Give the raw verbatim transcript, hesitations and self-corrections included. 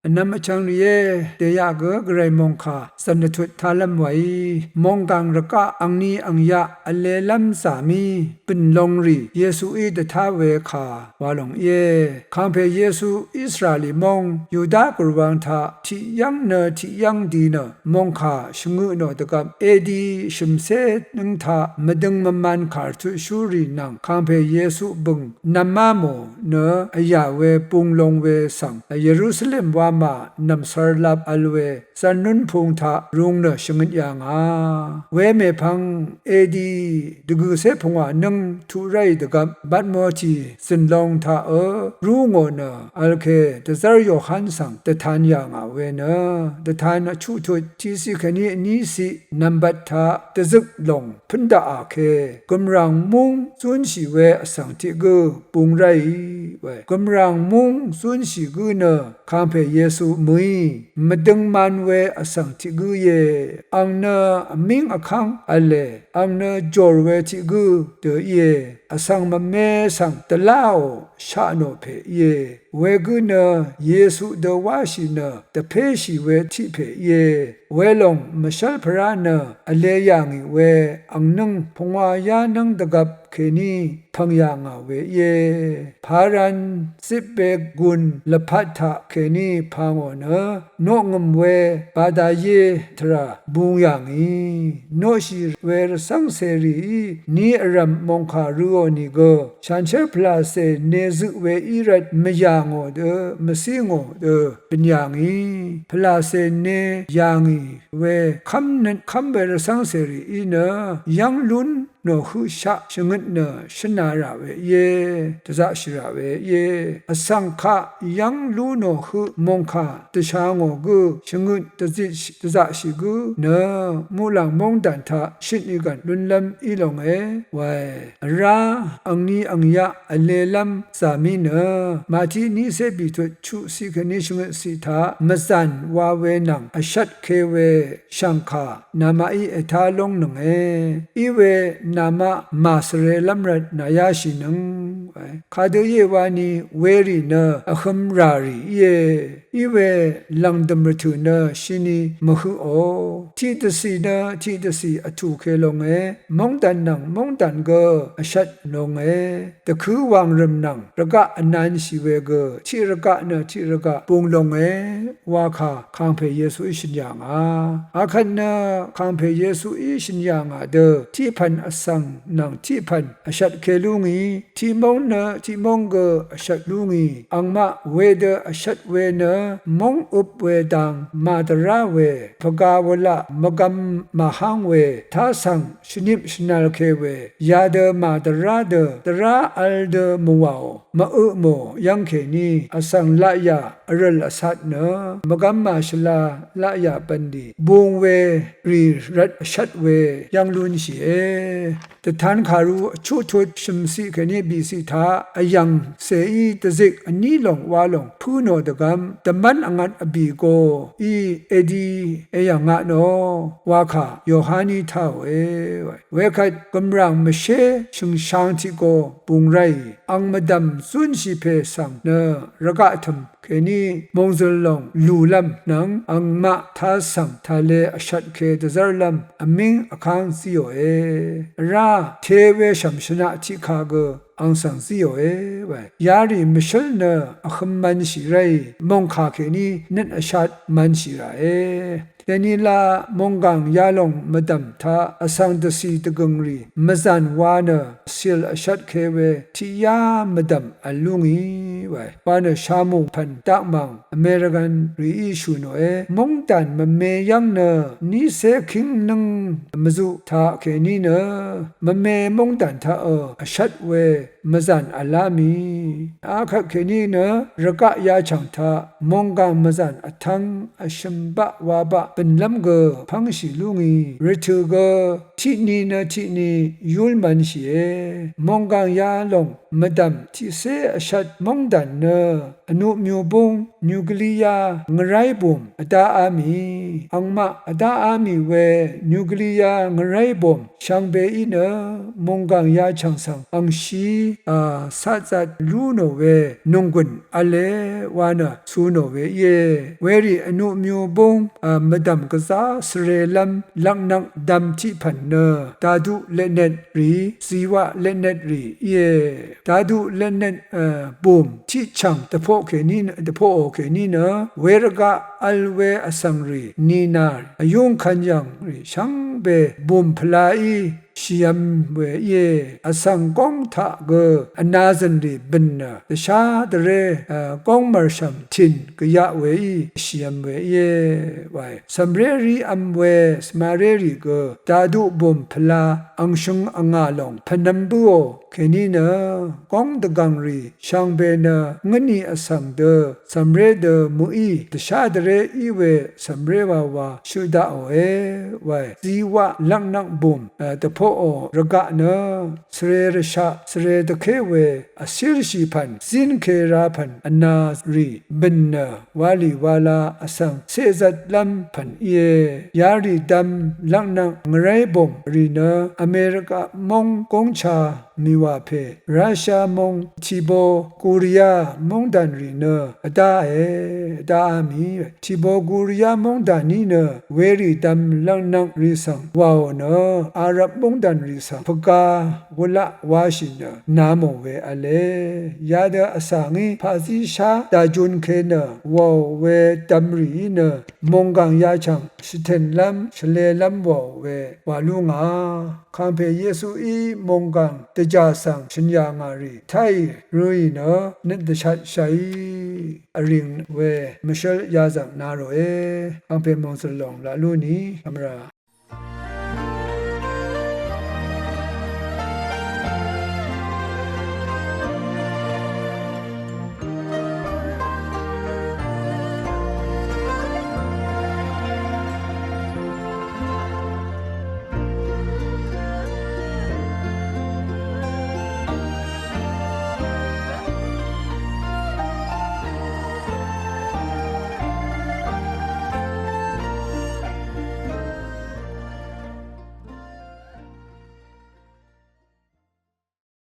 Vnvm vchvng rìé, dèyaq gø gvray mòngkà zv̀n dvtut talv́m wàí, mònggàng rvgaq angni angyaq vlelv́m zàmí bø̀n longrì Yesuí dvtá we kà wa lòng íe. Kàngpè Yesu Israeli móng Yuda gùrwang taq tiqyv́ng nø tiqyv́ng di nø mòngkà shvngø tnò dvgvp edi shø̀mcé nǿng taq mvdøng mvman kàrtutshúrì nvng kàngpè Yesu bø̀ng nvmá mò nø vyà we bung long we svng Yerusalem wamà nv̀msvr lap vl we zv̀n lún pung taq rung nø shvngøt yà ngà. Wemèpvng edi dvgø̀cé pungwà nǿng tuq ráì dvgvp Batmoti zø̀n long taq ø rú ngò nø vl ke dvzv́r Yohan svng dvtan yà ngà we nø dvtan vchuqtut tiqciq kèní vníciq nvmbat taq dvzøk lòng pǿn daqà ke gø̀mràng múng zúnshì we vsvng tiq gǿ bung ráì we gø̀mràng múng zúnshì gǿ nø kàngpè Yesu mø̀í mvdøng man we vsvng tiq gǿ íe. Ang nø vmíng vkv́ng v̄le, ang nø jòr we tiq gǿ dø íe. Vsvng mvme svng dvláò sha tnò pè íe. Wegǿ nø Yesu dø wáshì nø dvpéshì we tiq pè íe. Welòng mvshv́lpvrá nø vle yà ngì we angnǿng pungwa yánǿng dvgvp kèní pv̀ng yà ngà we íe. Paran zipbe gun lvpat taq kèní pà ngò nø noqngø̀m we badayé tvrà bung yà ngì. Noqshì we rvcv́ng cèrìí ni vrv̀m mòngkà røò nìgø shanshér pvlàcè ne zøq we í rvt mvyà ngò dø mvcí ngò dø bø̀n yà ngì. Pvlàcè ne yà ngì we kv́mnøt kv́m we rvcv́ng cèrìí nø yv́ng lún nò høqshaq shvngøt nø shvnā rà we íe, dvzaqshì rà we íe. Vsvng kaq yv́ng lú nò høq mòngkà dvsha ngò gǿ shvngøt dvzitshì dvzaqshì gǿ nø muqlàng móngdàn taq shøt nìgv̀n lúnlv́m í longe wae. Vrá angni angyaq vlelv́m zàmí nø màtiq niqcé bìtut chuqciq kèní shvngøtciq taq mvzàn wa we nvng vshvt ke we shv̀ngkà namaqí ètá lóngnønge. Iwe namaq màsvrelv́m rvt nàyáshìnøng. Kadø íe wani werì nø vhøm rà rì íe. Iwe lv̀ngdø̀m rvtø̀ nø shini mvhøqò. Tiqdvcì nø tiqdvcì vtù ke longe. Móngdàn nvng móngdàn gø vshvt longe. Dvkø̄ wàngrø̀m nvng rvgaq vnanshì we gø tiq rvgaq nø tiq rvgaq bung longe. Wakà kàngpè Yesuí shø̀n yà ngà. Akvt nø kàngpè Yesuí shø̀n yà ngà dø tiqpv̀n vsvng nvng tiqpv̀n vshvt ke lú ngì. Tiqmóng nø tiqmóng gø vshvt lú ngì. Angmaq wedø vshvt we nø móng øp we dang màdvrá we pvga wulaq mvgvm màháng we tá svng shvnip shvnvl ke we yadø màdvrá dø dvrá vl dø mvwàò mvø mò yv́ng kèní vsvng laqyà vrø̀l vcat nø mvgvm màshvla laqyà bv̀nlì bung we rì rvt vshvt we yv́ng lúnshìe. Dvtankàru vchuqtut shø̀mciq kèní bìciq taq vyv̀ng cèí dvzik vní lòng wa lòng pǿ nò dvgvm dvmv́n vngvt vbì go í edi èyv̀ng a nò wakà Yohaní táòe. Wekvt gø̀mràng mvshé shø̀ngshang tiq go bung ráì ang mvdv̀m zúnshì pè svng nø rvgaq tø̀m kèní mòngzø̀l lòng lùlv́m nvng angmaq tá svng tàle vshvt ke dvzv́rlv́m vmíng vkáng zíòe. Vrá te we shv̀m shvnaq tiqkà gø ang svng zíòe wae. Yarì mvshǿl nø vhøm mv̄nshì ráì mòngkà kèní nøt vshat mv̄nshì ràe. Dènila mònggàng yalòng mvdv̀m taq vsvng dvcì dvgø̀ng rì mvzàn wa nø cìl vshvt ke we tiqyá mvdv̀m vl lú ngì wae. Wa nø shamùng pv̀n dakmàng American rìí shù nòe. Móngdàn mvme yv́ng nø nícé kíng nǿng mvzuq taq kèní nø mvme móngdàn taq ø vshvt we mvzàn v̀lá mì. Akvt kèní nø rvgaq yachv̀ng taq mònggàng mvzàn vtv́ng vshø̀m baq wa baq bø̀nlv́m gø pv́ngshì lú ngì. Rvtø̀ gø tiqni nø tiqni yúl mv̄nshìe. Mònggàng yalòng mvdv̀m tiqcé vshvt móngdàn nø vnuq myu búng nuclear ngvráy bùm vdáá mì, angmaq vdáá mì we nuclear ngvráy bùm shvngbeí nø mònggàng yachv̀ng svng angshí a satzat lú nò we nònggùn v̄le wa nø cu nò we íe. Werì vnuq myu búng a mvdv̀m gvzá svrelv́m lvknvk dvm tiq pv̀n nø daduq letnet rì, ziwaq letnet rì íe. Daduq letnet a bùm tiqchv̀ng dvpoq kèní nø, dvpoqò kèní nø wervgaq vl we vsvng rì nìnà vyúngkvn yv̀ng rì shvngbe bùm pvlaí shìvm we íe. Vsvng góng taq gø vnazø̀n rì bø̀n nø dvshá dvré a góng mv̀rshv̀m tìn gvyaq weí shìvm we íe wae. Cv̀mré rí vm we, svmaré rì gø daduq bùm pvla angshøng angà lòng pvnvm bǿò kèní nø góng dvgv̀ng rì shvngbe nø ngǿni vsvng dø cv̀mré dø mø̀í dvshá dvré í we cv̀mré wawa shøq daqòe wae. Ziwaq lvknvk bùm a dvpoqò rvgaq nø svre rvshaq svre dvké we vcírshì pv̀n zínke ra pv̀n vna rì bø̀n nø walì wala vsvng ceqzvtlv́m pv̀n íe. Yarì dvm lvknvk ngvráy bùm rì nø Amerika móng góngcha mìwà pè, Russia móng tìbo Korea móngdàn rì nø vdáe, vdáá mì. Tìbo Korea móngdàní nø werì dvm lvknvk rì svng wàò nø Arab móngdàn rì svng pvga wulaq washì nø namò we v̄le. Yadø vsvngí paqzíshá dàjunke nø wàò we dvm rìí nø mònggàng yachv̀ng shvtø̀nlv́m shvlelv́m wàò we wà lú ngà. Kàngpè Yesuí mònggàng dvjà svng shø̀n yà ngà rì táì røì nø nøt dvshatshàí vrìng we mvshǿl yazv̀ng na ròe. Kàngpè mòngzø̀l lòng laq lú ni vmrà